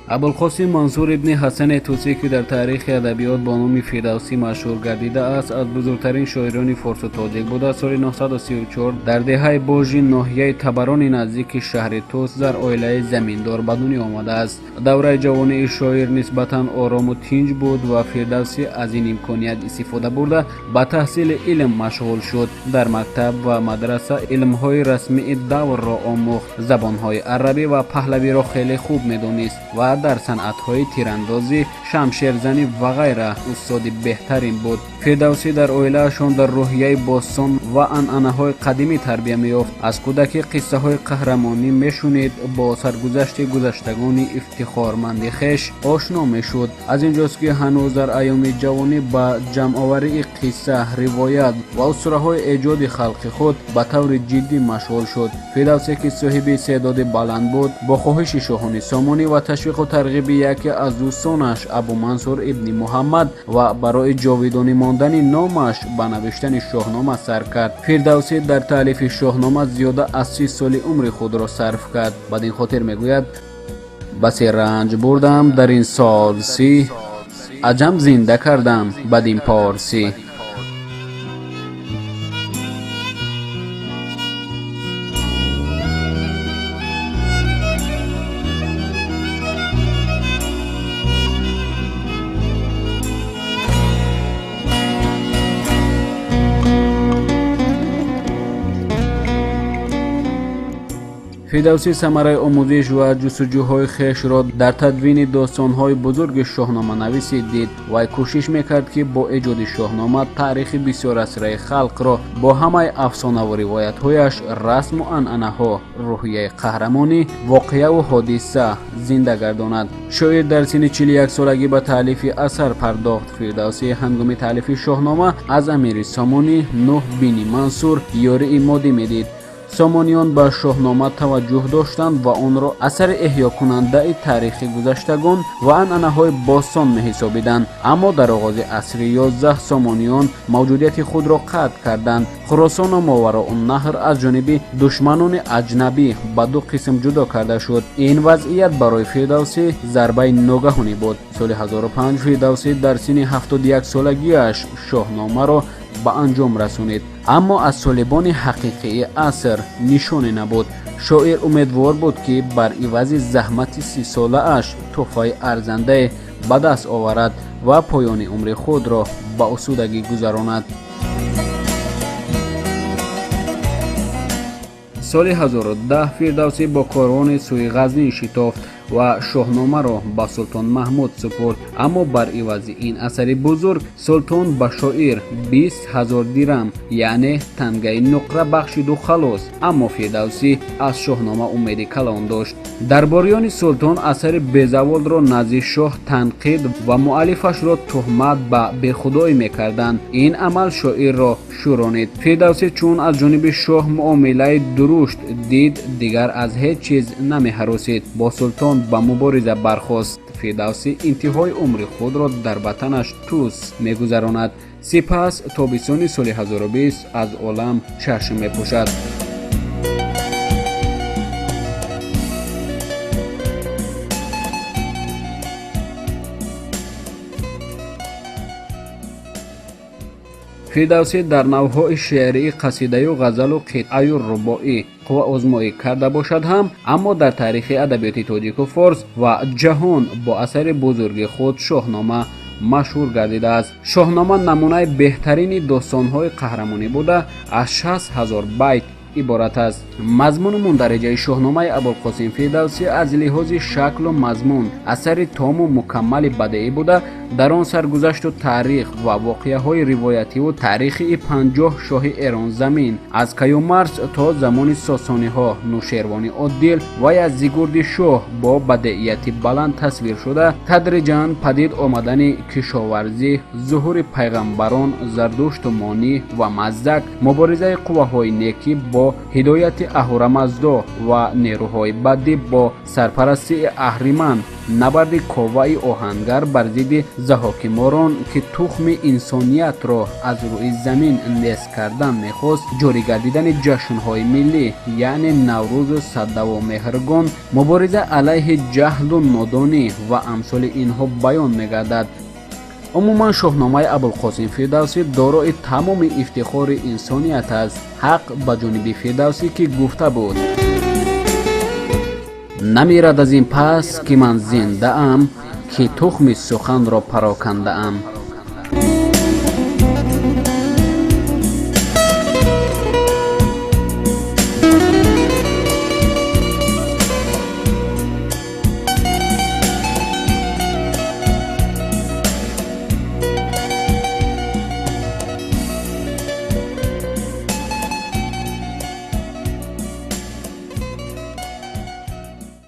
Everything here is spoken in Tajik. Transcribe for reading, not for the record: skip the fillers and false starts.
Абулқосим Мансур ибни Ҳасани Тусӣ, ки дар таърихи адабиёт бо номи Фирдавсӣ машҳур гардидааст, аз бузургтарин шоирони форсу тоҷик буда, соли 934 дар деҳаи Божи ноҳияи Табарони наздики шаҳри Тус дар оилаи заминдор ба дунё омадааст. Давраи ҷавонии шоир нисбатан орому тинҷ буд ва Фирдавсӣ аз ин имконият истифода бурда ба таҳсили илм машғул шуд. Дар мактаб ва мадраса илмҳои расмии даврро омӯхт, забонҳои арабӣ ва паҳлавиро хеле хуб медонист ва дар санъатҳои тирандозӣ, шамшерзанӣ ва ғайра устоди беҳтарин буд. Фирдавсӣ дар оилаашон дар рӯҳияи бостон ва анъанаҳои қадимӣ тарбия меёфт. Аз кӯдакӣ қиссаҳои қаҳрамонӣ мешунид, бо саргузашти гузаштагони ифтихорманди хеш ошно мешуд. Аз ин ҷост, ки ҳанӯз дар айёми ҷавонӣ ба ҷамъоварии қисса, ривоят ва устураҳои эҷоди халқи худ ба таври ҷиддӣ машғул шуд. Фирдавсӣ, ки соҳиби истеъдоди баланд буд, бо хоҳиши шоҳони Сомонӣ ва ташвиқу тарғиби яке аз дӯстонаш Абумансур ибни Муҳаммад ва барои ҷовидонӣ мондани номаш ба навиштани Шоҳнома сар кард. Фирдавсӣ дар таълифи Шоҳнома зиёда аз 30 соли умри худро сарф кард. Бад ин хотир мегӯяд: басе ранҷ бурдам дар ин сол 30, аҷам зинда кардам бадин порсӣ. Фирдавсӣ самараи омӯзиш ва ҷустуҷӯҳои хешро дар тадвини достонҳои бузурги шоҳноманависӣ дид. Вай кӯшиш мекард, ки бо эҷоди Шоҳнома таърихи бисёрасраи халқро бо ҳамаи афсонаву ривоятҳояш, расму анъанаҳо, рӯҳияи қаҳрамонӣ, воқеаву ҳодиса зинда гардонад. Шоир дар синни 41 солагӣ ба таълифи асар пардохт. Фирдавсӣ ҳангоми таълифи Шоҳнома аз амири Сомонӣ Нӯҳ бини Мансур ёрии моддӣ медид. Сомониён ба Шоҳнома таваҷҷӯҳ доштанд ва онро асари эҳёкунандаи таърихи гузаштагон ва анъанаҳои бостон меҳисобиданд. Аммо дар оғози асри 11 сомониён мавҷудияти худро қатъ карданд. Хуросону Мовароуннаҳр аз ҷониби душманони аҷнабӣ ба ду қисм ҷудо карда шуд. Ин вазъият барои Фирдавсӣ зарбаи ногаҳонӣ буд. Соли 1005 Фирдавсӣ дар синни 71 солагиаш Шоҳномаро ба анҷом расонид, аммо аз солибони ҳақиқии аср нишоне набуд. Шоир умедвор буд, ки бар ивази заҳмати 30-солааш тӯҳфаи арзандае ба даст оварад ва поёни умри худро ба осудагӣ гузаронад. Соли 1010 Фирдавсӣ бо корвони сӯи Ғазнин шитофт ва Шоҳномаро ба султон Маҳмуд супурд. Аммо бар ивази ин асари бузург султон ба шоир 20 000 дирам, яъне тангаи нуқра бахшиду халос. Аммо Фирдавсӣ аз Шоҳнома умеди калон дошт. Дарбориёни султон асари безаволро назди шоҳ танқид ва муаллифашро туҳмат ба бехудоӣ мекарданд. Ин амал шоирро шӯронид. Фирдавсӣ чун аз ҷониби шоҳ муомилаи дурушт дид, дигар аз ҳеҷ чиз намеҳаросид, бо султон ба мубориза бархост. Фирдавсӣ интиҳои умри худро дар ватанаш Тус мегузаронад. Сипас тобистони соли 1020 аз олам чашм мепӯшад. Фирдавсӣ дар навъҳои шеърии қасидаю ғазалу қитъаю рубоӣ қувваозмоӣ карда бошад ҳам, аммо дар таърихи адабиёти тоҷику форс ва ҷаҳон бо асари бузурги худ Шоҳнома машҳур гардидааст. Шоҳнома намунаи беҳтарини достонҳои қаҳрамонӣ буда, аз 60 000 байт иборат аст. Мазмуну мундариҷаи Шоҳномаи Абулқосим Фирдавсӣ аз лиҳози шаклу мазмун асари тому мукаммали бадеӣ буда, дар он саргузашту таърих ва воқеаҳои ривоятиву таърихии 50 шоҳи Эронзамин аз Каюмарс то замони Сосониҳо, Нушервони Оддил ва Яздигурди шоҳ бо бадеияти баланд тасвир шуда, тадриҷан падид омадани кишоварзӣ, зуҳури пайғамбарон Зардушту Монӣ ва Маздак, муборизаи қувваҳои некӣ бо ҳидояти Аҳурамаздо ва нерӯҳои бадӣ бо сарпарастии Аҳриман Набарди Коваи оҳангар бар зидди Заҳҳоки морон, ки тухми инсониятро аз рӯи замин нест кардан мехост, ҷорӣ гардидани ҷашнҳои миллӣ, яъне Наврӯзу Садаву Меҳргон, мубориза алайҳи ҷаҳлу нодонӣ ва амсоли инҳо баён мегардад. Умуман, Шоҳномаи Абулқосим Фирдавсӣ дорои тамоми ифтихори инсоният аст. Ҳақ ба ҷониби Фирдавсӣ, ки гуфта буд: «Намирад аз ин пас, ки ман зиндаам, ки тухми суханро парокандаам».